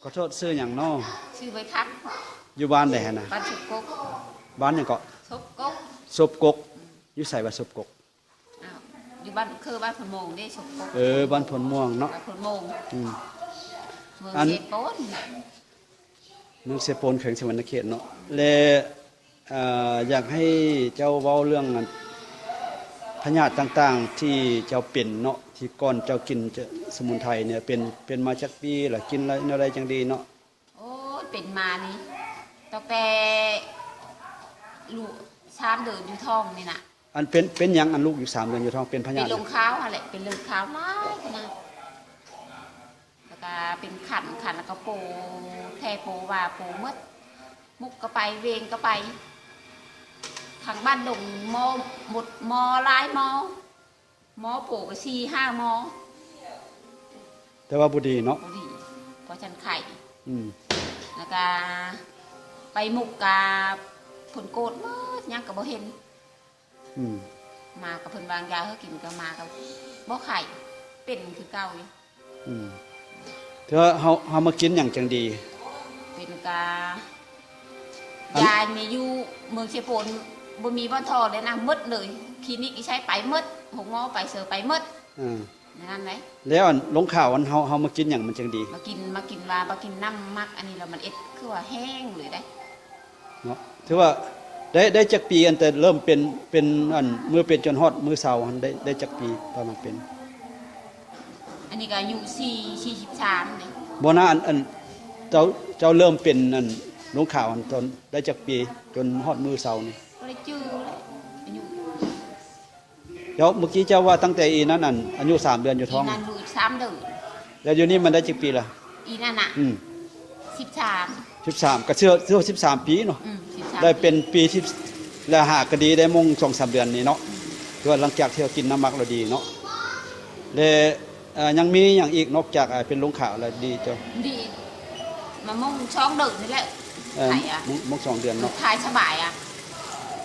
ຂໍໂທດ ຊື່ຫຍັງເນາະ? ຊື່ໃບພັດ. ຢູ່ບ້ານໃດຫັ້ນນະ? ບ້ານສົບກົກ. ບ້ານຫຍັງເກາະ? ສົບກົກ. ສົບກົກ. ຢູ່ໃສວ່າສົບກົກ? ອ້າວ ຢູ່ບ້ານ ຄືບ້ານໂພນມ່ວງເດ້ ສົບກົກ. ເອີ ບ້ານໂພນມ່ວງເນາະ. ບ້ານໂພນມ່ວງ. ອືມ ເມືອງ ອັນ ເຊໂປນ. ເມືອງເຊໂປນ ແຂວງສະຫວັນນະເຂດເນາະ. ແລະ ເອີ ຢາກໃຫ້ເຈົ້າເວົ້າເລື່ອງ ອັນ ພະຍາດຕ່າງໆທີ່ເຈົ້າເປັນເນາະ ທີ່ກ່ອນເຈົ້າກິນສະໝຸນໄພນີ້ ເປັນ ເປັນມາຈັກປີ ແລ້ວກິນແນວໃດຈັ່ງດີເນາະ? ໂອ້ຍ ເປັນມານີ້ ຕັ້ງແຕ່ລູກສາມເດືອນຢູ່ທ້ອງນີ້ນະ. ອັນເປັນ ເປັນຫຍັງ ອັນລູກຢູ່ສາມເດືອນຢູ່ທ້ອງ ເປັນພະຍາດ? ເປັນລົງຂາວຫັ້ນແຫຼະ ເປັນລົງຂາວຫຼາຍຂະໜາດ. ແລ້ວກະເປັນຄັນ ຄັນແລ້ວກະໂປ ແຜ່ໂປວາໂປໝົດ ມຸກກະໄປ ເວງກະໄປ ທາງບ້ານດົງໝໍໝົດ ໝໍຫຼາຍໝໍ ໝໍໂປກະສີ່ຫ້າໝໍ. ແຕ່ວ່າບໍ່ດີເນາະ? ບໍ່ດີ ເພາະຊັ້ນໄຂ້. ອືມ ແລ້ວກະໄປມຸກກະເພິ່ນກວດໝົດ ຫຍັງກະບໍ່ເຫັນ. ອືມ ມາກະເພິ່ນວາງຢາໃຫ້ກິນ ກະມາກະບໍ່ໄຂ້ ເປັນຄືເກົ່າຢູ່. ອືມ ເທື່ອເຮົາ ເຮົາມາກິນຫຍັງຈັ່ງດີ? ເປັນກະ ອັນ ຢານີ້ຢູ່ເມືອງເຊໂປນ ບໍ່ມີບ່ອນທໍ່ເລີຍນະ ໝົດເລີຍ. ຄລີນິກຢູ່ໃສໄປໝົດ ໂຮງໝໍໄປເຊີໄປໝົດ. ເອີ ແນວນັ້ນເດ້. ແລ້ວອັນລົງຂາວ ອັນເຮົາ ເຮົາມາກິນຫຍັງມັນຈັ່ງດີ? ມາກິນ ມາກິນວ່າ ມາກິນນ້ຳໝັກອັນນີ້ແລ້ວ ມັນເຮັດຄືວ່າແຫ້ງເລີຍເດ້. ເນາະ ຖືວ່າໄດ້ ໄດ້ຈັກປີ ອັນແຕ່ເລີ່ມເປັນ ເປັນ ອັນ ມື້ເປັນຈົນຮອດມື້ເຊົາຫັ້ນ ໄດ້ ໄດ້ຈັກປີປະມານເປັນ? ອັນນີ້ກະອາຍຸສີ່ ສີ່ສິບສາມເດ້. ບໍ່ນະ ອັນ ອັນ ເຈົ້າ ເຈົ້າເລີ່ມເປັນ ອັນ ລົງຂາວຫັ້ນ ຕອນໄດ້ຈັກປີ ຈົນຮອດມື້ເຊົານີ້? ບໍ່ໄດ້ຈື່ແລ້ວ ອາຍຸ ເຈົ້າ ເມື່ອກີ້ເຈົ້າວ່າຕັ້ງແຕ່ອີນັ້ນ ອັນ ອາຍຸສາມເດືອນຢູ່ທ້ອງ ອີນັ້ນຢູ່ສາມເດືອນ. ແລ້ວດຽວນີ້ມັນໄດ້ຈັກປີລະ? ອີນັ້ນນະ ອືມ ສິບສາມ ສິບສາມ ກະເຊື່ອ ເຊື່ອສິບສາມປີເນາະ. ອືມ ສິບສາມ ໄດ້ເປັນປີທີ່ ແລ້ວຫາກະດີໄດ້ມົງສອງສາມເດືອນນີ້ເນາະ. ອືມ ຄືວ່າຫຼັງຈາກທີ່ເຮົາກິນນ້ຳໝັກແລ້ວດີເນາະ. ແລະ ເອີ ຍັງມີຫຍັງອີກນອກຈາກ ເປັນລົງຂາວແລ້ວດີເຈົ້າ? ດີ ມາມົງສອງເດືອນນີ້ແຫຼະ. ເອີ ຖ່າຍອະ ມົງ ມົງສອງເດືອນເນາະ ຖ່າຍສະບາຍອະ.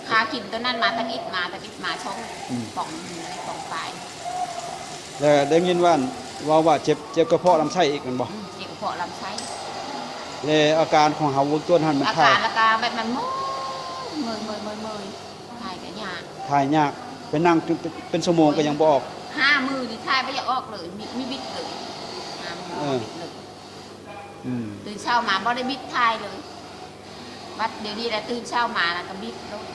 ຫາກິນໂຕນັ້ນມາຕະບິດ ມາຕະບິດ ມາຊ່ອງ ອືມ ປ່ອງໜຶ່ງ ປ່ອງປາຍ. ແລ້ວໄດ້ຍິນວ່າ ເວົ້າວ່າເຈັບ ເຈັບກະເພາະລຳໄສ້ອີກແມ່ນບໍ່? ອືມ ເຈັບກະເພາະລຳໄສ້. ແລ້ວອາການຂອງເຮົາເບື້ອງຕົ້ນຫັ້ນມັນ ອາການ ຖ່າຍ ລະກະແບບມັນເມື່ອຍ ເມື່ອຍ ເມື່ອຍ ເມື່ອຍ ເມື່ອຍ ຖ່າຍກະຍາກ ຖ່າຍຍາກ ໄປນັ່ງເປັນ ເປັນຊົ່ວໂມງກະຍັງບໍ່ອອກ. ຫ້າມື້ນີ້ຖ່າຍບໍ່ຢາກອອກເລີຍ ມີ ມີບິດເລີຍ ຫ້າມື້ ເອີ ບິດເລີຍ. ອືມ ຕື່ນເຊົ້າມາບໍ່ໄດ້ບິດຖ່າຍເລີຍ. ບັດດຽວນີ້ລະຕື່ນເຊົ້າມາລະກະບິດໂລດ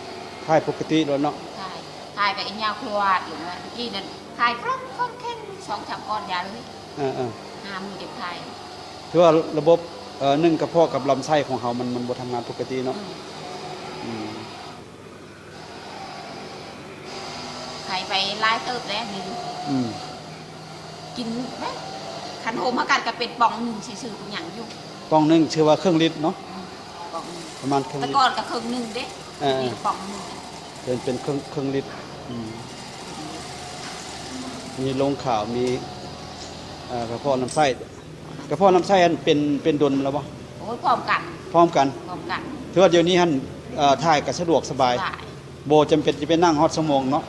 ຖ່າຍປົກກະຕິໂລດເນາະ. ຖ່າຍ ຖ່າຍກະອີ່ຍາວຄວາດຢູ່ນະ ຕະກີ້ນັ້ນຖ່າຍຄ່ອງໆແຂງ ສອງສາມກ້ອນຢາເລີຍ. ເອີໆ ຫ້າມື້ຈັ່ງຖ່າຍ. ຄືວ່າລະບົບ ເອີ ໜຶ່ງກະເພາະກັບລຳໄສ້ຂອງເຮົາມັນ ມັນບໍ່ທຳງານປົກກະຕິເນາະ. ອືມ ອືມ ໄຂ້ໄປຫຼາຍເຕີບແລ້ວນີ້. ອືມ ກິນແບບ ຄັນໂຮມເຮົາກັນກະເປັນປ່ອງໜຶ່ງຊື່ໆ ເປັນຫຍັງຢູ່. ປ່ອງໜຶ່ງຖືວ່າເຄິ່ງລິດເນາະ. ອືມ ປ່ອງໜຶ່ງ ປະມານເຄິ່ງລິດ ແຕ່ກ່ອນກະເຄິ່ງໜຶ່ງເດ້. ເອີ ນີ້ກະປ່ອງໜຶ່ງ ເປັນ ເປັນເຄິ່ງ ເຄິ່ງລິດ. ອືມ ມີລົງຂາວ ມີ ເອີ ກະເພາະລຳໄສ້. ກະເພາະລຳໄສ້ຫັ້ນເປັນ ເປັນດົນແລ້ວບໍ່? ໂອ້ຍ ພ້ອມກັນ ພ້ອມກັນ ພ້ອມກັນ. ຖືວ່າດຽວນີ້ຫັ້ນ ເອີ ຖ່າຍກະສະດວກສະບາຍ ສະບາຍ ບໍ່ຈຳເປັນຈະໄປນັ່ງຮອດຊົ່ວໂມງເນາະ.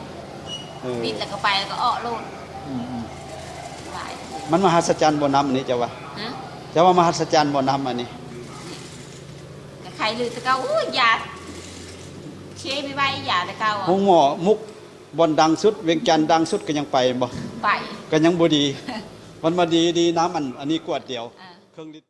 ເອີ ບິດແລ້ວກະໄປ ແລ້ວກະອອກໂລດ. ອືມໆ ສະບາຍ. ມັນມະຫັດສະຈັນບໍ່ ນ້ຳອັນນີ້ ເຈົ້າວ່າ? ຮະ? ເຈົ້າວ່າມະຫັດສະຈັນບໍ່ ນ້ຳອັນນີ້? ກະໄຄລືແຕ່ເກົ່າ ໂອ້ຍ ຢາເຊໄປໄວ ຢາແຕ່ເກົ່າ. ໂຮງໝໍມຸກ ບ່ອນດັງສຸດ ວຽງຈັນດັງສຸດກະຍັງໄປບໍ່? ໄປ ກະຍັງບໍ່ດີ. ມັນມາດີ ດີນ້ຳອັນ ອັນນີ້ກວດດຽວ ເອີ ເຄິ່ງລິດ.